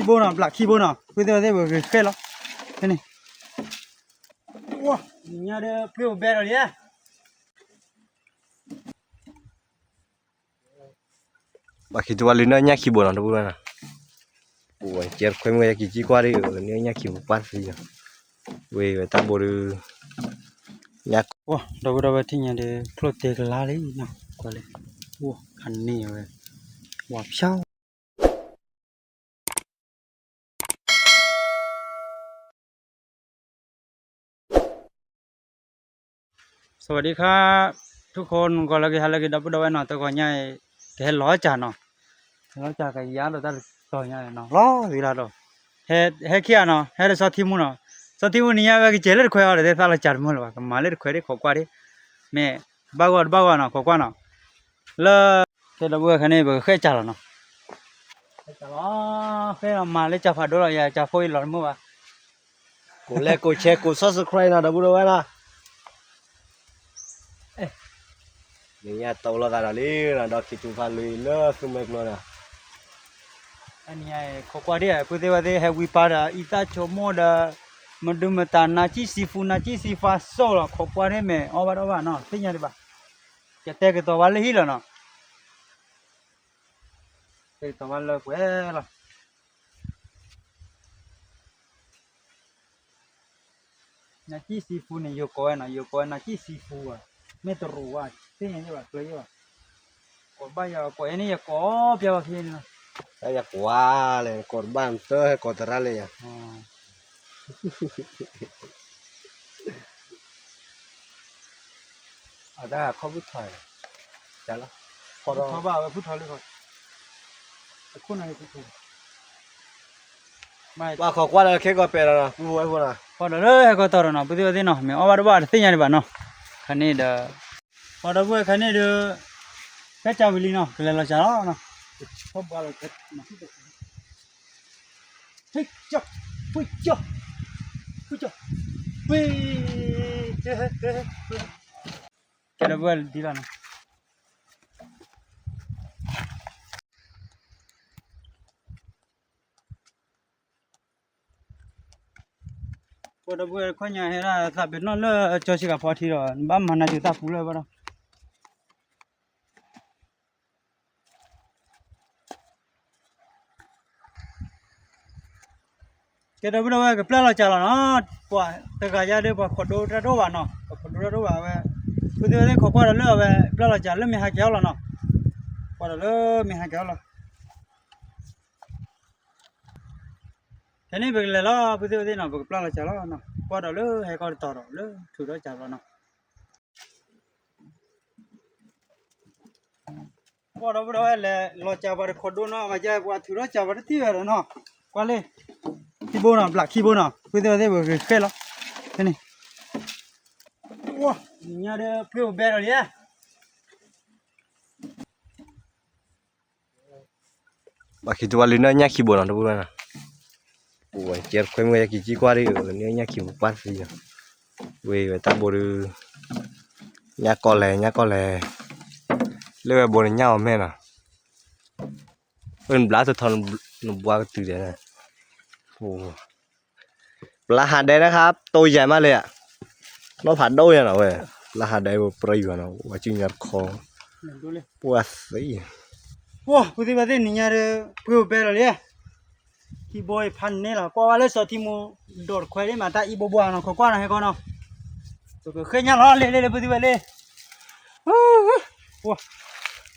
ဘိနီၤ ဘျးခံဘိနီၤ ဖုသ့ၣ်ဝဲသ့ၣ် ပကဃဲၣ်လီၤ ဖဲန့ၣ် ဝါ ညါဒီးဖုအိၣ်ဘဲဒီးလံ ဘၣ်ခံတဝါလံ နညၣ်ခံဘိနီၤ တဘိနီၤ ပူၤဝဲကဲခွဲမုၢ်ယကံကံကွၢ်ဒ် နညၣ်ခံဘိပှၢ်သံနီၤ ဝဲဝဲတၢ်ဘိဒုး ညၣ် ဝါ ဒီပုၢ်ဒီဝဲၢ်ထံၣ်ညါဒီး ချိၣ်တဲကလါလံနီၤ ကွၢ်လံ ဝါ ဖးန့ၢ်ဝဲ ဝါဖျါ สวัสดีครับ ทุกคน ဂီၤလၢအဂ့ၤ ဟါလၢအဂ့ၤ ဒီပုၢ်ဒီဝဲၢ်နီၤ တဂီၤညါအံၤ ကဟဲလီၤစၢ်နီၤ ဟဲလီၤစၢ်ကယၤဒီးတၢ်တတီၤညါနီၤ လီၤဝံၤလၢဒီး ဟဲ ဟဲခံဂၤနီၤ ဟဲဒီးစီၤထံမူနီၤ စီၤထံမူန့ၣ်ညါဝဲကစဲးလၢတခွဲးအီၤ ဒီးသးလီၤစၢ်တမုာ်လၢၤဘၣ် ကမၤလၢတခွဲးဒ်ခိးကွၢ်ဒ် မ့ၢ်တဘၣ်ဂီၢ်တဘၣ်ဂီၢ်နီၤ ခိးကွၢ်နီၤ လၢ ကဲဒီပုၢ်ဝဲၢ်ခါန့ၣ် ပကဃဲၣ်စၢ်လီၤနီၤ ဃဲၣ်စၢ်လီၤ ဃဲၣ်လီၤမၤလၢစၢ်ဖးဒိၣ်လီၤ ယၤစၢ်ဖိအံၤလီၤတမုာ်ဘၣ် ကိးလဲၣ်ကိးဆဲးကိး subscribe နီၤ ဒီပုၢ်ဒီဝဲၢ်နီၤ နညါတအိၣ်လိာ်သးဒီးလံနီၤ ဒီးခံထူဖးလွံၢ်လၢသူမွဲကျိနီၤ အနံၤခိးကွၢ်ဒ် ပုၢ်သ့ၣ်ဝဲၢ်သ့ၣ် ဟဲဝံပၢ်ဒီး အံသၣ်ဆိကမိၣ်ဒီး မဒုမတၤ နၤကံၣ်စံဖူ နၤကံၣ်စံဖါစိၣ်လီၤ ခိးကွၢ်ဒ်မ့ၢ်အီၣ်ဘၣ်တအီၣ်ဘၣ်နီၤ သ့ၣ်ညါဒံးဘၣ် ကတဲာ်ကတီၤဝဲလၢဟံၣ်လီၤနီၤ တဲာ်ကတီၤဝဲလၢပှဲၤလီၤ နၤကံၣ်စံဖူန့ၣ် ယိၤကိးဝဲနီၤ ယိၤကိးဝဲနၤကံၣ်စံဖူဘၣ် မ့ၢ်တရူးဘၣ် သ့ၣ်ညါယဲဘၣ် ကျၢၤယဲဘၣ် ကိးဘၣ်ယၤ ကိးယဲန့ၣ် ယကိးပျဲဘၣ်ဖဲန့ၣ်လီၤ တၢ်ယကွၢ်လဲၣ် ကိးတဘၣ်နတဟဲကိးသရၣ်လၢယၤ အတၢ်ခီၣ်ဖုထီၣ် ကလီၤ ထီၣ်ဘၣ်ဝဲဖုထီၣ်လံ ပှၤခိးကွၢ်ဒီးခဲကီးပဲာ်လီၤနီၤ ပုၢ်ဝဲၢ်ဖိနီၤ ပှၤဒီးလၢဟဲကီးတီၤဒီးနီၤ ပုၢ်သ့ၣ်ဝဲၢ်သ့ၣ်နီၤ မ့ၢ်အီၣ်ဘၣ်တဘၣ်တသ့ၣ်ညါဒံးဘၣ်နီၤ ခါန့ၣ်ဒီး ပှၤဒီပုၢ်ဝဲၢ်ခါန့ၣ်ဒီး ကဲစၢ်ဝံၤလံနီၤ ကလဲၤလီၤစၢ်လီၤနီၤ ဟဲကၠီ ဟဲကၠီ ဟဲကၠီ ကဲဒီပုၢ်ဝဲၢ်ဒ်လီၤနီၤ ပှၤဒီပုၢ်ဝဲၢ်ခီၣ်ညါဟဲဒၣ်သးပ့ၤနီၣ်လၢကၠီဆံးကၤဖီထံဒီး နဘၣ်မၤနၤက့ၤတၢ်ပူၤလၢဘၣ်ဒီး ကဲဒီပုၢ်ဒီဝဲၢ် ကပျၢ်လီၤစၢ်လီၤနီၤ, ပှၤတဂၤယါဒီး ပှၤခိးဒိတၢ်ဒိၣ်ဘၣ်နီၤ, ပှၤခိးဒိတၢ်ဒိၣ်ဘၣ်ဝဲ, ဖုသ့ၣ်ဝဲသ့ၣ်ခိးကွၢ်ဒီးလၢအဝဲ ပျၢ်လီၤစၢ်လၢမ့ၢ်ဟးကဲၤအီၣ်လီၤနီၤ, ကွၢ်ဒီးလၢမ့ၢ်ဟးကဲၤအီၣ်လီၤ. ခဲန့ၣ်ပကလဲၤလီၤ ဖုသ့ၣ်ဝဲသ့ၣ်နီၤ, ပကပျၢ်လီၤစၢ်လီၤနီၤ, ကွၢ်ဒီးလၢဟဲကီၢ်တတီၤဒီးလၢထုးထီၣ်စၢ်လီၤနီၤ. ကွၢ်ဒီပုၢ်ဒီဝဲၢ်လဲၤလီၤစၢ်ပှၤတခိးဒိနီၤ, မ့ၢ်ကဲပှၤထုးထီၣ်စၢ်ပှၤတထံၣ်ဝဲဒီးနီၤ, ကွၢ်လံ, ခံဘိနီၤ, ဘျးခံဘိနီၤ, ဖုသ့ၣ်ဝဲသ့ၣ်ပကဃဲၣ်လီၤ, ဖဲန့ၣ်, ဝါ, ညါဒီးဖုအိၣ်ဘဲဒီးလံ. ဘၣ်ခံတဝါလံ နညၣ်ခံဘိနီၤ တဘိနီၤ, ပူၤဝဲကဲခွဲမုၢ်ယကံကံကွၢ်ဒ် နညၣ်ခံဘိပှၢ်သံနီၤ, ဝဲဝဲတၢ်ဘိဒုး, ညၣ်ကီၢ်လဲၣ် ညၣ်ကီၢ်လဲၣ်, လၢဝဲဘိန့ၣ်ညၣ်အီၤမဲၢ်နီၤ, အၢ နဘျါထီထီ နဘှါကတုၤဒဲး, ပျၢ်ဟးဒဲးนะครับ ตัวใหญ่มากเลยอะ, နီၢ်ဖးဒိၣ်ညါနီၤဝဲ, ပျၢ်ဟးဒဲး ပရၢယူၤနီၤ ဝဲစုညါတခီ, ပှၢ်သံ, ပှၢ် ဖုသ့ၣ်ဝဲသ့ၣ်နံၤညါဒီး ပှ့ၤအိၣ်ပဲဒီးလံ, ခံဘိအံၤဖးန့ၢ်လီၤ ကွၢ်ဝဲလၢစီၤထံမူ ဒိးတခွဲးလံ မၤတၢ်အံၤဘိဘိနီၤ ခိးကွၢ်နီၤ ဟဲကီနီၤ, ပကဃ့ညါလီၤ လ့လ့လ့ ဖုသ့ၣ်ဝဲလ့, ပှၢ်,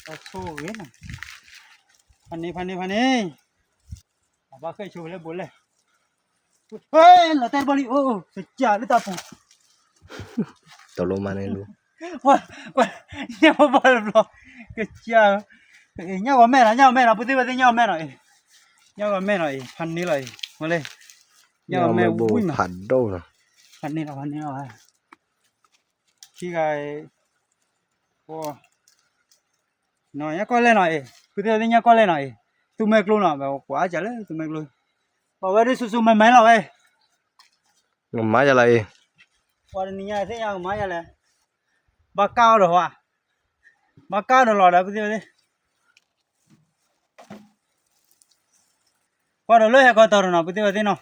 တၢ်ဆိၣ်ဂ့ၤနီၤ, ဖးန့ၢ် ဖးန့ၢ် ဖးန့ၢ် အဘၣ်ဃ့ၢ်ဆိလၢဘိလဲၣ်, လီၤတဲာ်တဘီလံ အိၣ် ကစၢ်လၢတၢ်ပူၤ, တလိမၤန့ၣ်လူ, ညၣ်ဘီဘီလၢဘျီ, ကစၢ်, ညၣ်ဂီၤမဲၢ်နီၤ ညၣ်ဂီၤမဲၢ်နီၤ ဖုသ့ၣ်ဝဲသ့ၣ် ညၣ်ဂီၤမဲၢ်နီၤ ညၣ်ဂီၤမဲၢ်နီၤ ဖးန့ၢ်လီၤအံၤ မ့ၢ်လၢ, ညၣ်ဂီၤမဲၢ်ဝံၣ်မး, ဖးန့ၢ်လီၤ ဖးန့ၢ်လီၤ, ခံဂၤအံၤ, ညၣ်ကီၢ်လဲၣ်နီၤအံၤ ဖုသ့ၣ်ဝဲသ့ၣ် ညၣ်ကီၢ်လဲၣ်နီၤအံၤ, သူမွဲကျိနီၤ ပှၤကွၢ်စၢ်လၢသူမွဲကျိ, ပှၤဝဲဒၣ်ဆူၣ်ဆူၣ်မၤမၤလီၤဝဲ, မၤစၢ်လီၤအံၤ, ပှၤတနံၤညါသ့ၣ်ညါကမၤယၤလဲၣ်, ဘၣ်ကၢ်အီၤဒီးဟီ, ဘၣ်ကၢ်အီၤဒီးလီၤဒီး ဖုသ့ၣ်ဝဲသ့ၣ် ကွၢ် ကွၢ်ဒီးလၢဟဲကီတၢ်ဒီးနီၤ ပုၢ်သ့ၣ်ဝဲၢ်သ့ၣ်နီၤ,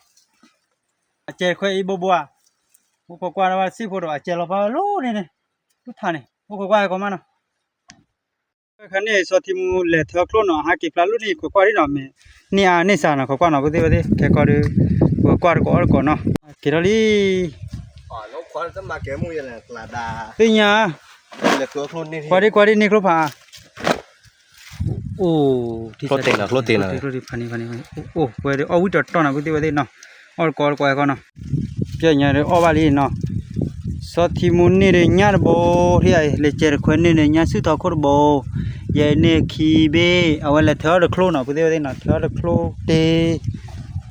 အစဲးခွဲးအံၤဘိဘိဧါ, အိၣ်ခိးကွၢ်ဒီးဝဲစံၣ်ဖိဒီး အစဲးလီၤဖးဝဲလိၤန့ၣ်န့ၣ်, သူၣ်ထးန့ၣ် အိၣ်ခိးကွၢ်ဟဲကီမးနီၤ. ခါန့ၣ် စီၤထံမူလဲၤထၢချိၣ်နီၤ ဟးက့ၤဖျါလၢန့ၣ် ခိးကွၢ်ဒံနီၤ မ့ၢ်န့ၢ်အါန့ၢ်စှၤနီၤ ခိးကွၢ်နီၤ ပုၢ်သ့ၣ်ဝဲၢ်သ့ၣ် ခဲကီဒီး ခိးကွၢ်တကိးအီၣ်တကိးနီၤ, က့ၤထီၣ်လံ သ့ၣ်ညါ, ကွၢ်ဒံကွၢ်ဒံန့ၢ်ကျိဖး, အိၣ်, ကျိတ့ၢ်နီၤ ကျိတ့ၢ်နီၤ, အိၣ်, ဝဲဒၣ်အီၣ်ဝံၣ်တီတီနီၤ ပုၢ်သ့ၣ်ဝဲၢ်သ့ၣ်နီၤ, အီၣ်တကိးတကိးဟဲကီနီၤ, ပျဲညါဒီးအီၣ်ဘၣ်လံနီၤ, စီၤထံမူန့ၢ်ဒီးညၣ်တဘိ, ထံၣ်ယၤအံၤ လဲၤစဲးတခွဲးန့ၢ်ဒီးညၣ် စုၣ်ထီခိၣ်တဘိ, ယဲန့ၢ်ခံဘ့ၣ် အဝဲလဲၤထၢအီၣ်တချိၣ်နီၤ ပုၢ်သ့ၣ်ဝဲၢ်သ့ၣ်နီၤ ထၢအီၣ်တချိၣ်တ့ၢ်,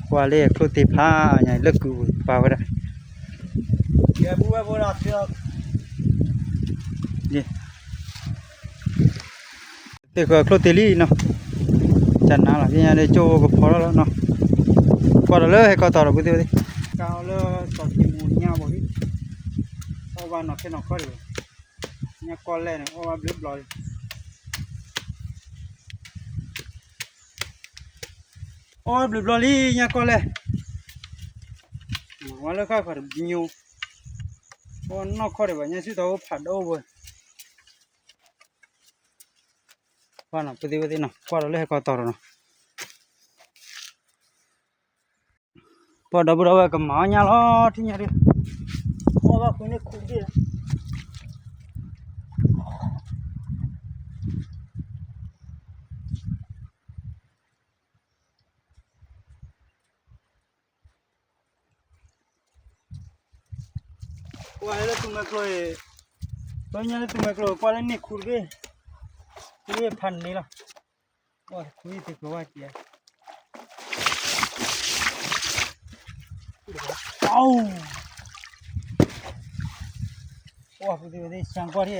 ကွၢ်လၢကျိတ့ၢ်ဖးညါ လၢကုၢ်ပာ်ဝဲဒၣ် သ့ၣ်ဃၢၤကျိတ့ၢ်လံနီၤ, ကနၤလီၤ ပျဲညါဒီးကၠိကဖီထီၣ်လီၤနီၤ, ကွၢ်ဒီးလၢဟဲကီတၢ်ဒီး ပုၢ်သ့ၣ်ဝဲၢ်သ့ၣ်, ကၢ်လၢစီၤထံမူညၣ်ဘိလံ, အီၣ်ဘၣ်နီၢ်ခဲနီၢ်ခီၣ်ဒံး, ညၣ်ကီၢ်လဲၣ်န့ၣ် အီၣ်ဘၣ်ဘျုးဘျီလံ အီၣ်ဘၣ်ဘျုးဘျီလံ ညၣ်ကီၢ်လဲၣ်, ဝါလၢဃၣ်ဃၣ်တဘျီညိ, အီၣ်နီၢ်ခီၣ်ဒံးဘၣ် ညၣ်စုၣ်ထီခိၣ်ဖးဒိၣ်ဝဲ, ကွၢ်နီၤ ပုၢ်သ့ၣ်ဝဲၢ်သ့ၣ်နီၤ ကွၢ်ဒီးလၢဟဲကီတၢ်ဒီးနီၤ, ပှၤဒီပုၢ်ဒီဝဲၢ်ကမၤအီၣ်ညၣ်လီၤ ထံၣ်ညါဒံး, အီၣ်ဘၣ်ဃုန့ၢ်ခူဒံး ကွၢ်လၢသူမဲကျိအံၤ, ပညါလၢသူမဲကျိ ကွၢ်လၢန့ၢ်ခူတဘ့ၣ်, ခူတဘ့ၣ်ဖးန့ၣ်လီၤ, ကွၢ်ခူအံၤသုကျိဝဲကဲ, အိၣ်, ကွၢ်ဖုသ့ၣ်ဝဲသ့ၣ် ဆၢကွၢ်ထံၣ်ဧ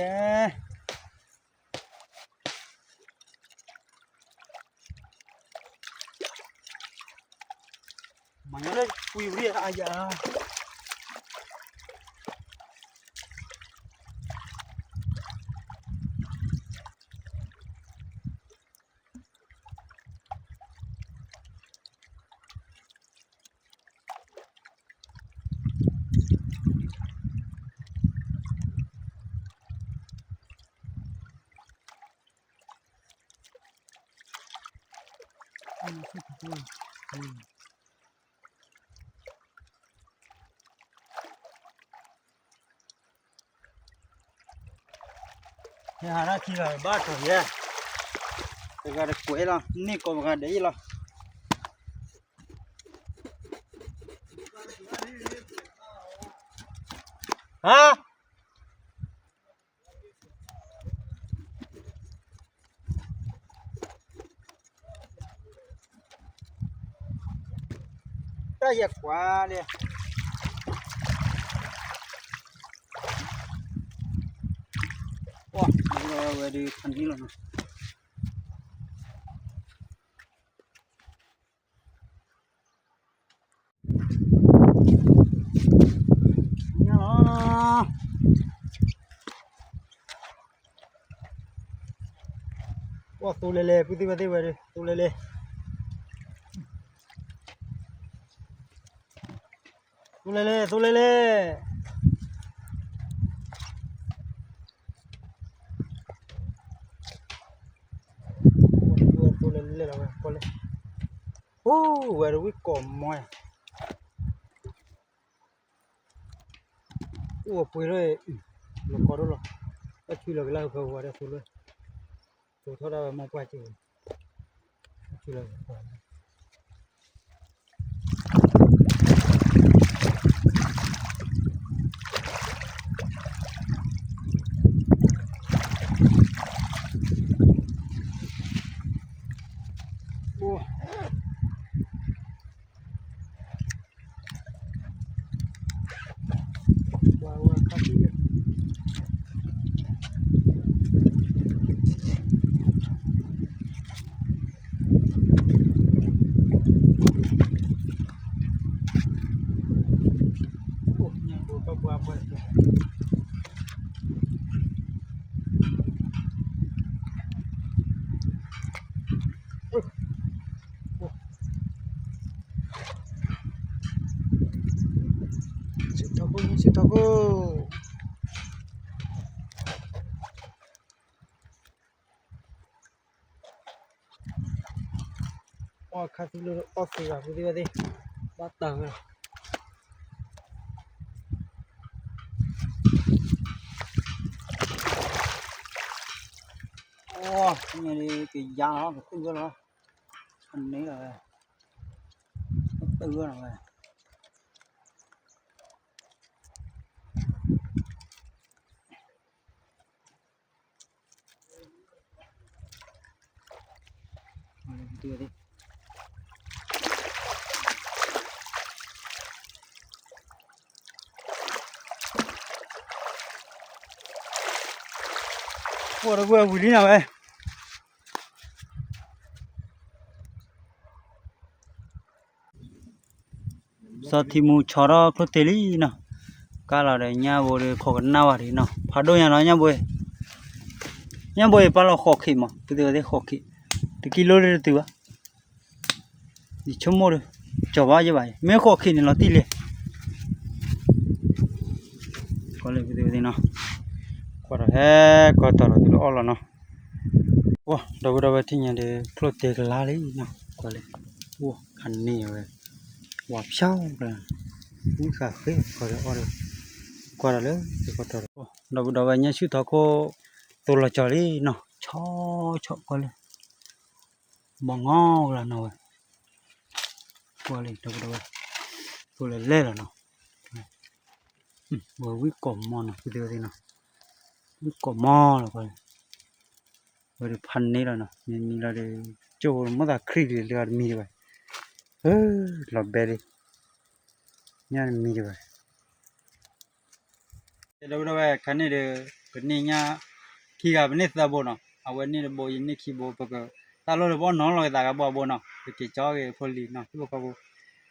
ါ မၤညါလၢကွံာ်ဝံၤအါယၤ, ဟဲဟးထီၣ်ခံဂၤဘၣ်ထီၣ်ယဲ, တဂၤတကွဲးလီၤ န့ၢ်ကိးပဂၤဒဲးအံၤလီၤ, ဟါ တၢ်ယဲၢ်ကွၢ်လံ, ဝဲဒၣ်ဖးန့ၣ်လီၤနီၤ. အိၣ်သူလဲၤလဲၤ ပုၢ်သ့ၣ်ဝဲၢ်သ့ၣ်ဝဲဒၣ် သူလဲၤလဲၤ, သူလဲၤလဲၤ သူလဲၤလဲၤ, သူလဲၤလဲၤလီၤဝဲ ကီၢ်လဲၣ်, အိၣ်ဝဲတဝံၣ်ကိးမီၤဧါ. အိၣ်ပှ့ၤလၢ လီၤကီဒိၣ်လီၤ, တၢ်ဆွံလီၤက့ၤလၢဟၢဖၢဝဲဒီးသူလၢ, သူထီၣ်ဒၣ်ဝဲမီၢ်ပှၢ်က့ၤ, တၢ်ဆွံလီၤက့ၤ အိၣ် ဝဲဝဲခါဆူညါ မ့ၢ် ဆူၣ်ထီၣ်ခိၣ် အီၣ်ခါသံလၢအီၣ်သ့ဘၣ် ဖုသ့ၣ်ဝဲသ့ၣ်, ဘၣ်တၢ်ဝဲလီၤ. အိၣ် ညါဒ်ကယါလီၤ ကသူၣ်ဂၢၢ်လီၤ, အန့ၣ်လီၤဝဲ, ကသူၣ်ဂၢၢ်လီၤဝဲ. အိၣ်ဒီပုၢ်ဝဲၢ်ဝံၤလံနီၤဝဲ စီၤထံးမူးဆီထီၣ်ချိၣ်တ့ၢ်လံနီၤ, ကါလီၤဒီးညၣ်ဘိဒီးခိးကနၣ်ဝဲဒ်နီၤ, ဖးဒိၣ်ညါနီၤ ညၣ်ဘိ, ညၣ်ဘိအံၤပာ်လီၤဃိးခံးမး ဖုသ့ၣ်ဝဲသ့ၣ် ဃိးခံး, တကံလိလၢတတုၤဘၣ်, ယဆိကမိၣ်ဒီး ကၠီၤဘၣ်ယဘၣ်အံၤ မ့ၢ်ဃိးခံးန့ၣ်လီၤတံၢ်လံ, ကီလၢဖုသ့ၣ်ဝဲသ့ၣ်နီၤ, ကွၢ်ဒီးဟဲ ကီတၢ်လီၤတုၤလၢအီၣ်လီၤနီၤ, အိၣ် ဒီပုၢ်ဒီဝဲၢ်ထံၣ်ညါဒီး ချိၣ်တ့ၢ်ကလါလံနီၤ, ကွၢ်လၢ အိၣ်ခါန့ၢ်ဝဲ ဝၤဖျါလၢ ဝံဃာ်ဃ့ၢ်ဃီဒီးအီၣ်ဒီး ကွၢ်ဒီးလၢ ကီတၢ်လီၤ, ဒီပုၢ်ဒီဝဲၢ်ညၣ်ဆူၣ်ထီၣ်ခိၣ် သိလီၤကၠီၤလံနီၤ, ဆီဆီကွၢ်လၢ ဘီငီကလါနီၤဝဲ, ကွၢ်လံ ဒီပုၢ်ဒီဝဲၢ် သိလၢလဲၣ်လီၤနီၤ, ဝဲဝံၣ်ကိးမီနီၤ ဖုသ့ၣ်ဝဲသ့ၣ်နီၤ, ဝံၣ်ကိးမီလီၤကွၢ်လံ, ဝဲဒၣ်ဖးန့ၢ်လီၤနီၤ, မံၤမံၤလီၤဒီး ကၠိမိၣ်သးခရံာ်လံလၢအတမံၤဒံးဘၣ်, လီၤဘဲလံ, ညၣ်တမံၤဒံးဘၣ် ဒီပုၢ်ဒီဝဲၢ်ခါန့ၣ်ဒီး ပန့ၢ်ညၣ်ခံဂၤ ပန့ၢ်သၢဘိနီၤ, အဝဲန့ၢ်တဘိ ယန့ၢ်ခံဘိ, ပက တၢ်လိၣ်ဒီးပအီၣ်နီၤလီၤက့ၤသးဂၤဘိအဘိနီၤ, ပက့ၤကၠီက့ၤဖိလံၤနီၤ, ထံဖိကီၢ်ဖိ,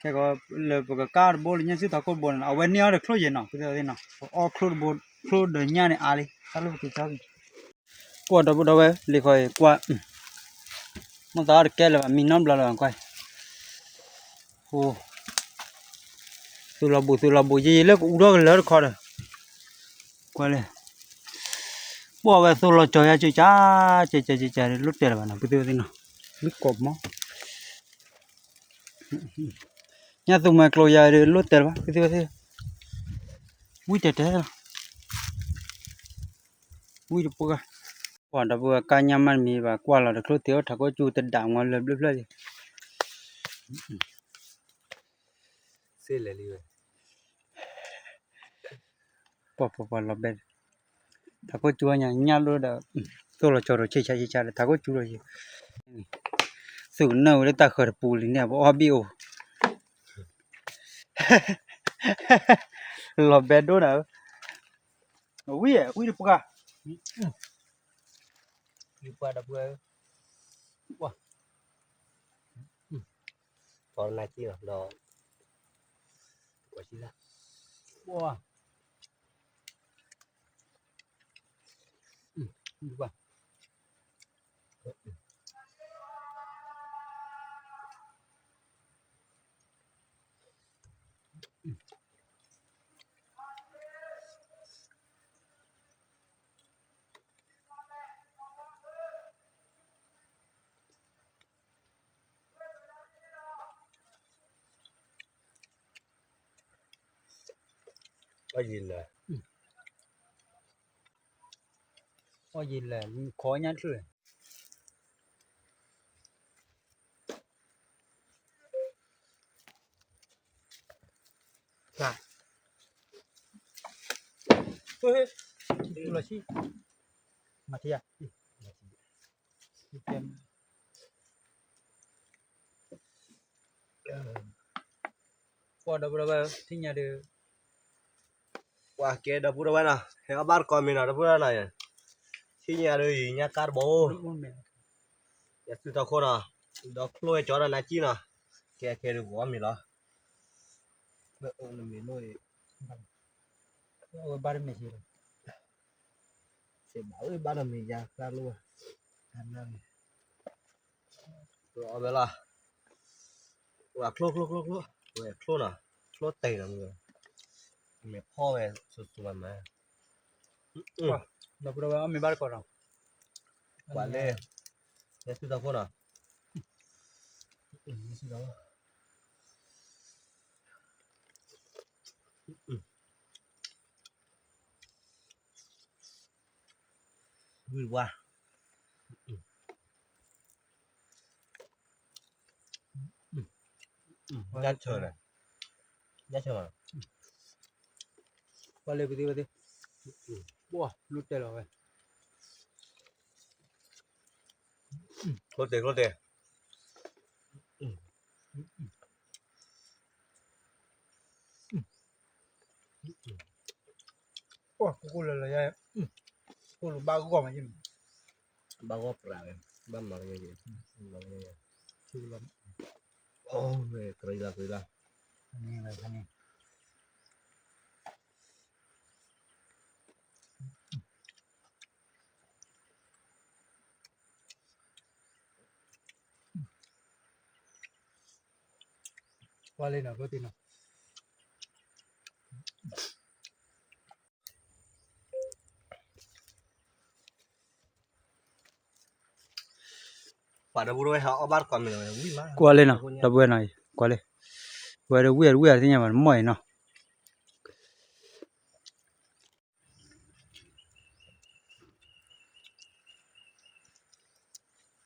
ခဲကီးလၢပကကၢ်တဘိလၢညၣ်ဆူၣ်ထီၣ်ခိၣ်တဘိန့ၣ် အဝဲန့ၢ်အီၣ်ဒီးချိၣ်ယဲၢ်နီၤ, ဖုသ့ၣ်ဝဲသ့ၣ်နီၤ, ပအီၣ်ချိၣ်တဘိ, ချိၣ်ဒီးညၣ်န့ၣ်အါလံ, တၢ်လိၣ်ပက့ၤကၠီက့ၤ ကွၢ်ဒီပုၢ်ဒီဝဲၢ် လံဃီအံၤကွၢ်, မိၣ်သးအီၣ်တကဲလၢၤဘၣ် မံနီတဘျီလၢၤဘၣ်ကွၢ်, အိ, သုးလီၤဘူး သုးလီၤဘူး ယယလၢကအူထီၣ်ကလၢတခီဒီး, ကွၢ်လၢ, ပှၤဝဲသိလီၤကၠီၤယါကၠၢကၠၢ, ကၠၢကၠၢကၠၢ လိၣ်တဲာ်လၢၤဘၣ်နီၤ ဖုသ့ၣ်ဝဲသ့ၣ်နီၤ, ဝံၣ်ကိးမီ ညၣ်သူမွဲကျိယါဒီးလိၣ်တဲာ်လၢၤဘၣ် ဖုသ့ၣ်ဝဲသ့ၣ်, ဝံၣ်တဲာ်တဲာ်လီၤ, ဝံၣ်တပှၢ်, ပှၤဒီပုၢ်ဝဲၢ်ကါညၣ်မးတမံၤဘၣ် ကွၢ်လီၤတချိၣ်တ့ၢ်အိၣ်ထးခိၣ်ကၠူတဒၣ်မွၤလၢဘျၢၣ်ဖျၢၣ်လံ, စ့လဲၣ်လံဝဲ, ပှၤပှၤပှၤလီၤဘဲ, ထးခိၣ်ကၠူညါညၣ်လိၣ်ဒီး, သိလီၤကၠီၤဒီးဆ့ဆါဆ့ဆါဒီး ထးခိၣ်ကၠူဒီးယံၤ, သုးကနၢ်ဝဲလၢတၢ်ဃၢၤတပူၤလံန့ၣ် ပအီၣ်ဘ့ၣ်အိၣ်, လီၤဘဲဒိၣ်နၤဧၢ, ဝံၣ်ဝံၣ်တပှၢ်, ဝံၣ်ပှၢ်ဒီပုၢ်ဝဲၢ်, ပှၤ, ထီနၤကံလီၤဒီး, ပှၤ, ပှၤ အီၣ်ယံၤလဲၣ်, အီၣ်ယံၤလဲၣ်, ခိးညၣ်ချုး လီၤဆံ, မၤထံယါ, ပှၤဒီပုၢ်ဒီဝဲၢ် ထံၣ်ညါဒီး, ပှၤကဲဒီပုၢ်ဒီဝဲၢ်နီၤ ဟဲအီၣ်ဘၣ်တကီမ့ၢ်နီၤ ဒီပုၢ်ဒီဝဲၢ်နီၤ, ထံၣ်ညါဒီးယညၣ်ကါတဘိ, ယသုးထီၣ်ခိၣ်နီၤ, ဒီးချိၣ်ဝဲကၠီဒီးနၤကံနီၤ, ကဲခဲဒီးပှၤအီၣ်မ့ၤလီၤ, နမ့ၢ်လိၣ်, ဘၣ်တမ့ၢ်, ဘၣ်တမ့ၢ်ယါသၣ်လိၣ်, အီၣ်ဝဲလီၤ, ချိၣ်ချိၣ်ချိၣ်ချိၣ်, ဝဲချိၣ်နီၤ, ချိၣ်တ့ၢ်နီၤ, မ့ၢ်ဖီဝဲ စိစိဝဲမး, ဒီပုၢ်ဒီဝဲၢ် အီၣ်မ့ၤဘၣ်တကိးနီၤ, ကွၢ်လၢ လၢသုသီခိၣ်နီၤ, ဝံၢ်ဝါ, ညၣ်ဆၢလီၤ, ညၣ်ဆၢလီၤ, ကွၢ်လၢပသ့ဝဲသ့, ဝါ လူၤတဲလီၤဝဲ, ကျိတဲာ်ကျိတဲာ်, အိၣ် ကိၣ်ကိၣ်လၢလၢယဲ, ကိၣ်လၢဘၣ်ဂီၢ်မးယဲ, ဘၣ်ဂီၢ်ပြးဝဲ, ဘၣ်မၤလၢယဲ, မၤလၢယဲ, အိၣ် ကရံလၢကရံလၢ, ဖဲန့ၣ်, ဖဲန့ၣ် ကွၢ်လံနီၤ ဖိသ့ၣ်နီၤ, ပှၤဒီပုၢ်ဒီဝဲၢ်ဟဲအီၣ်ဘၣ်တကိးမ့ၢ်လီၤ, ဝံၣ်မး, ကွၢ်လံနီၤ ဒီပုၢ်ဝဲၢ်နီၤ, ကွၢ်လံ, ဝဲဒီးဝံၣ်အီၤတဝံၣ်အီၤတသ့ၣ်ညါဘၣ် နမီၢ်အံၤနီၤ.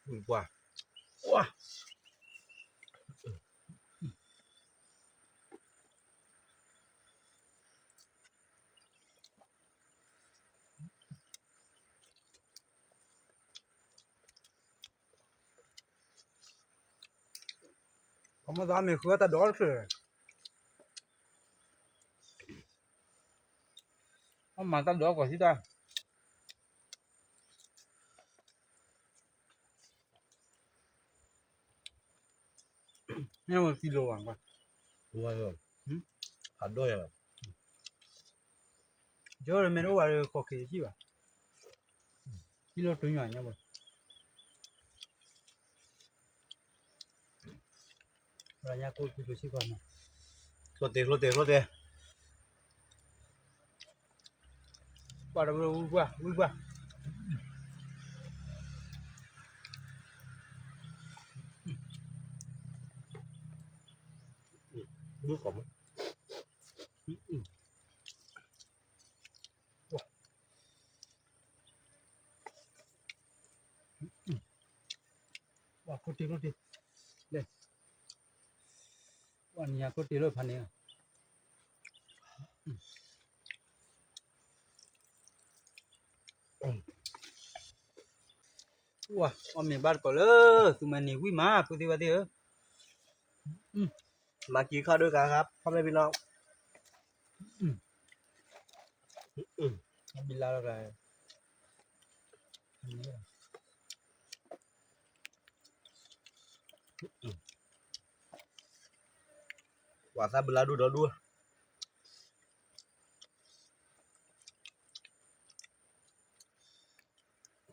ဝံၣ်ပှၢ်, ဝါ, အမ့ၢ်သးမ့ၢ်ဃုအတၢ်ဒိးတချုး, အမၤတၢ်ဒိးကီၢ်စံးတၢ် မ့ၢ်ဝဲကံလိဘၣ်, အဒိၣ်ယၤ, ယိမ့ၢ်တအိၣ်ဘၣ်ဒီး ကီၢ်ခ့ယစံၣ်ဘၣ်, ကံလိတုၤညါညါဘၣ်, ညါကိၣ်ကံလိစံၣ်ကီၢ်မး, ကျိတဲာ်ကျိတဲာ်ကျိတဲာ်, ပှၤတဝံၣ်ပှၢ် ဝံၣ်ပှၢ်, ဝံၣ်ကီၢ်မး, ပှၤခိၣ်တ့ၢ်ခိၣ်တ့ၢ်, ပှၤနံၤညါခိၣ်တ့ၢ်လၢဖးန့ၣ်, ဝါ အီၣ်မ့ၤဘၣ်တကိးလၢ သုမၤန့ၢ်ဝံၣ်မး ဖိသ့ၣ်ဝဲသ့ၣ်ဧၢ, มากินข้าวด้วยกันครับ พ่อแม่พี่น้อง, ဘိလၢလီၤဂၤ, ပှၤသးဘိလၢဒူၣ်ဒီဒူၣ်,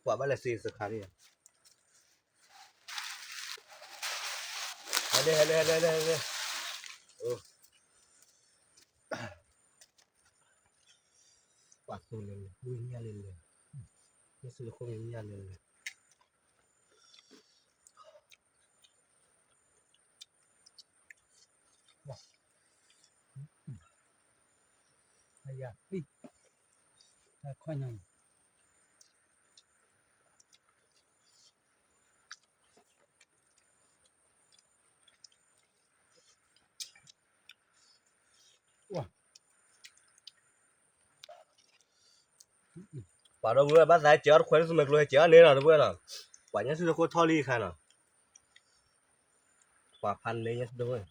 ကွၢ်ဘၣ်လဲၤစ့စခါန့ၣ်, ဟဲလၢဟဲလၢဟဲလၢဟဲလၢ, ပှၤသိလၢလၢ ဝံၣ်ညၣ်လၢလၢ, မ့ၢ်စ့လၢခိၣ်မ့ၢ်ညၣ်လၢလၢ, အယၤပံၣ်, တၢ်ခီၣ်ညါန့ၣ်, ပှၤဒီပုၢ်ဝဲၢ်ဘၣ်သးဟဲကဲးအီၣ်တခွဲး သုးမဲာ်ကျိၤဟဲကဲးအီၣ်န့ၣ်လီၤ တဝဲၢ်လီၤ, ပှၤညၣ်စုတခိၣ်ထီၣ်လံခါနီၤ, ပှၤဖးန့ၢ်ညၣ်စုတခိၣ်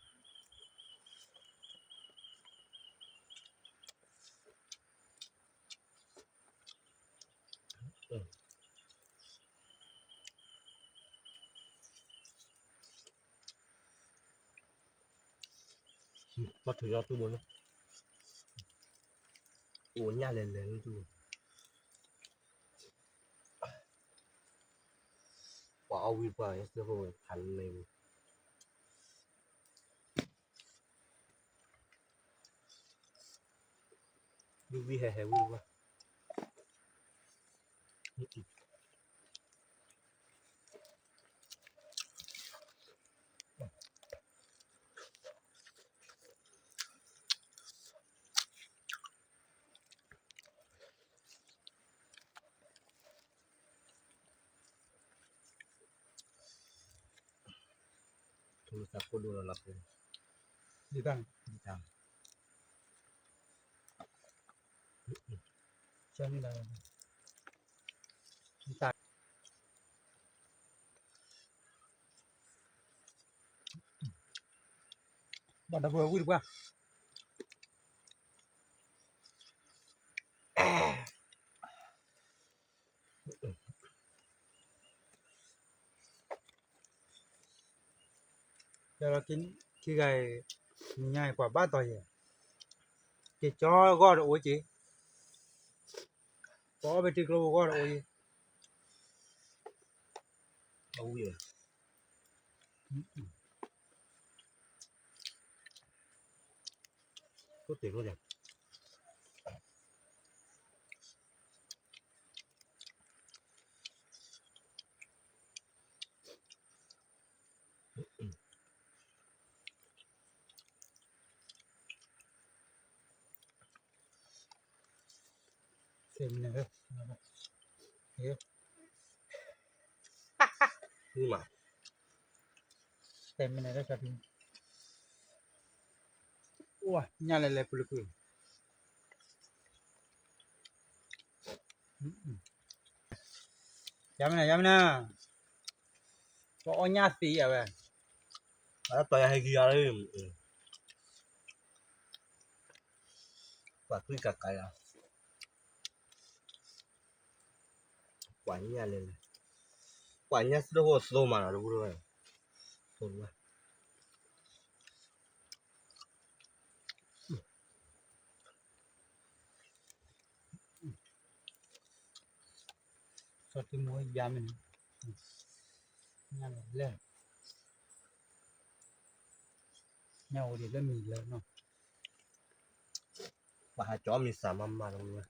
ဘၣ်ထုးယီၣ်တူၢ်ဘိလၢ, အိၣ်ညၣ်လဲၤလဲၤလၢတူၢ်, ပှၤအီၣ်ဝံၣ်ပှၢ် ညၣ်စုတခိၣ်ဝဲဖးန့ၢ်ဝံၣ် ပှၤအီၣ်ဝံၣ်ပှၢ် ညၣ်စုတခိၣ်ဝဲဖးန့ၢ်ဝံၣ်, ယူၤဝံၤဟဲဟဲဝံၤဝဲ ထူသးခိၣ်ဒိၣ်လီၤလီၤ, ဒ်တၢ်, ဒ်တၢ်, ဆၢန့ၣ်လီၤ, ဒ်တၢ်, ဘၣ်ဒီပုၢ်ဝဲၢ်ဝံၣ်တပှၢ် ယလီၤခံဂၤအံၤ, နညါအံၤပှၤဘၣ်တီၤယဲ, က့ၤကၠီဂီၢ်တအိၣ်က့ၤ, ပှၤအီၣ်ဘ့ၣ်ထံကျိဖိဂီၢ်တအိၣ်က့ၤ, အဝံၣ်, အိၣ်တ့ၢ်အိၣ်တ့ၢ် တဲမနုၤလဲၣ်, မ့ၢ်မး, တဲမနုၤလဲၣ်, အိၣ်ညၣ်လဲၤလဲၤပူၤလၢပူၤ ယၤမနုၤ ယၤမနုၤ, ပအီၣ်ညၣ်သံအဝဲ, အတီၤယၤဟဲက့ၤယၤလၢ, ပှၤကွံကးကးယၤ, ပှၤညၣ်လဲၤလဲၤ, ပှၤညၣ်စံၣ်ထီၣ်ဖိအသိမးနီၤ တဘူၣ်တဝဲ, သိဝဲ စီၤတံမူယါမ့ၢ်န့ၣ်, ညၣ်လဲၤလဲၤ, ညၣ်အိၣ်ဒံးလၢမံၤလၢနီၤ, ပှၤဟးကၠီမံၤစၢ်မးမးလီၤဝဲ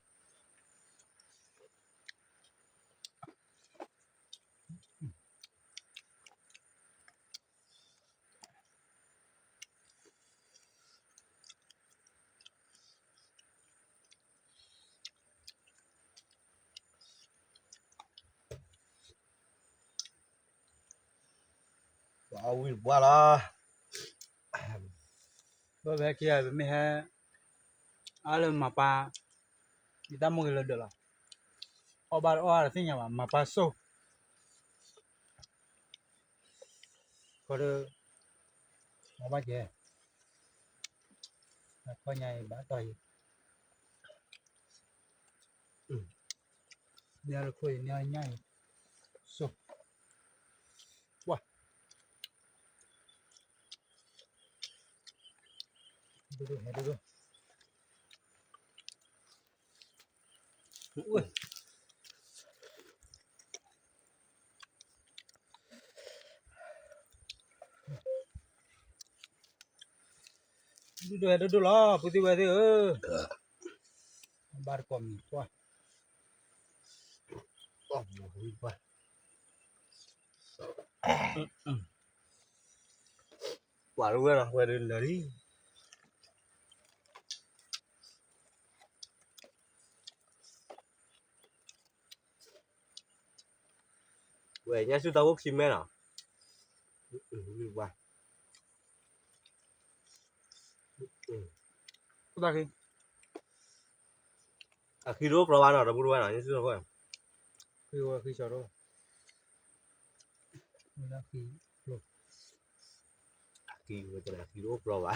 ပှၤအီၣ်ဝံၣ်တပှၢ်လီၤ, ဘၣ်ဖဲခံဂၤ ပမ့ၢ်ဟဲ, အါလၢမၤပၢ်, ယတၢ်မိၣ်ဂ့ၤလၢဒၢးလီၤ, အီၣ်ဘၣ်တအီၣ်တသ့ၣ်ညါဘၣ် မၤပၢ်စိၣ် ဃီဒီး, မၤဘၣ်ကဲ, ခီညါအံၤဘၣ်တီၢ်အံၤ, န့ၢ်တခိၣ်အံၤ န့ၢ်ညၣ်အံၤ, စိၣ်, ပှၤ ဒိၣ်ဒိၣ်ဟဲဒိၣ်ဒိၣ်, ဒိၣ်ဒိၣ်ဟဲဒိၣ်ဒိၣ်လီၤ ပုၢ်သ့ၣ်ဝဲၢ်သ့ၣ်ဧၢ, ဘၣ်တကိးမံၤပှၢ်, ပှၤလၢဝဲလီၤ ဝဲဒၣ်လၢာ်လံ ဝဲညါဆူတၢ်အိၣ်ခံမဲနီၤ, ဝံၤပှၤ, အဃံတအိၣ်ကြီဘၣ်နီၤ တပူၤတဝဲနီၤ ညါဆူတၢ်အိၣ်, ဃံဝဲဃံစီၤဒီး, အဃံဝဲတန့ၣ် အဃံတအိၣ်ကြီဘၣ်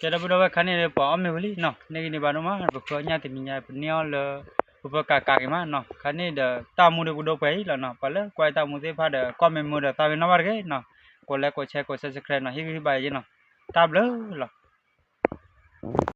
ကဲဒီပုၢ်ဒီဝဲၢ်ခါန့ၣ် ပှၤအီၣ်မ့ၤဝံၤလံနီၤ န့ၢ်ဂ့ၤန့ၢ်ဘၣ်ဒိၣ်မး ပဃုအီၣ်ညၣ်တနံၤညါ ပန့ၢ်အီၣ်လၢ ပပၢကးကးက့ၤမးနီၤ ခါန့ၣ်ဒီးတၢ်မူဒ်ပဒိၣ်ပှဲၤအံၤလီၤနီၤ ပှၤလၢကွၢ်တၢ်မူသ့ၣ်တဖၣ်ဒီး ကွၢ်မ့ၢ်မုာ်ဒီးသးပ့ၤနီၣ်ဘၣ်တဂ့ၤနီၤ ကိးလဲကိးဆဲးကိး subscribe နီၤ ဟ့ၣ်ဂံၢ်ဟ့ၣ်ဘါယဲနီၤ တၢ်ဘျုးလီၤ